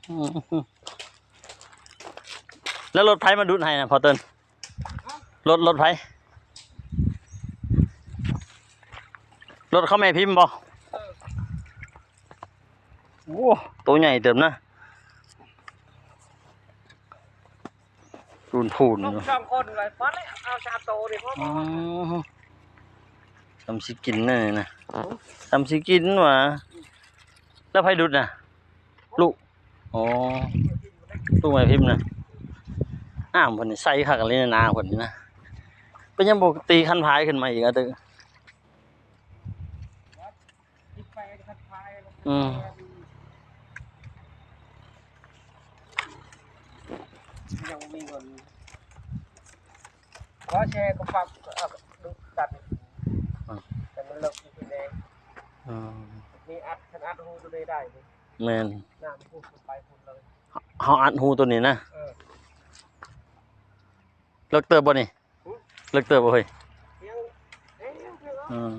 ອືມ ແລ້ວລົດໃຜມາດຸດໃຫ້ນະພໍ່ເຕີນ? ລົດ ລົດໃຜ? ລົດເຂົາແມ່ພິມບໍ່? ເອີ ໂອ້ ໂຕໃຫຍ່ເຕີບນະ. ປູນໆ ສອງ ສອງຄົນເລີຍ ພໍແລ້ວ ເອົາສາມໂຕນີ້ພໍ. ອໍ ຊ່ຳຊິກິນແນ່ນະ ຊ່ຳຊິກິນຫວາ. ແລ້ວໃຜດຸດນະ? ລູກ ອໍ ລູກແມ່ພິມນະ. ນ້ຳເພິ່ນນີ້ໃສຄັກອີ່ຫຼີນະ ນາເພິ່ນນີ້ນະ. ເປັນຫຍັງບໍ່ຕີຄັນພາຍຂຶ້ນມາອີກອະ? ອືມ ຍັງບໍ່ມີເງິນ ຂໍແຊກໍປັບ ເອົາ ດຸດຕັດ ອືມ ແຕ່ມັນເລິກຢູ່ພີ້ແດ່. ອືມ ນີ້ອັດ ຄັນອັດຮູຕົວນີ້ໄດ້ນີ້ ແມ່ນ ນ້ຳພຸ້ນໄປພຸ້ນເລີຍ. ເຮົາອັດຮູຕົວນີ້ນະ. ເອີ ເລິກເຕີບບໍ່ນີ້? ຫຶ? ເລິກເຕີບບໍ່ເຮີ້ຍ? ຍັງ ເອີ ເອີ ອືມ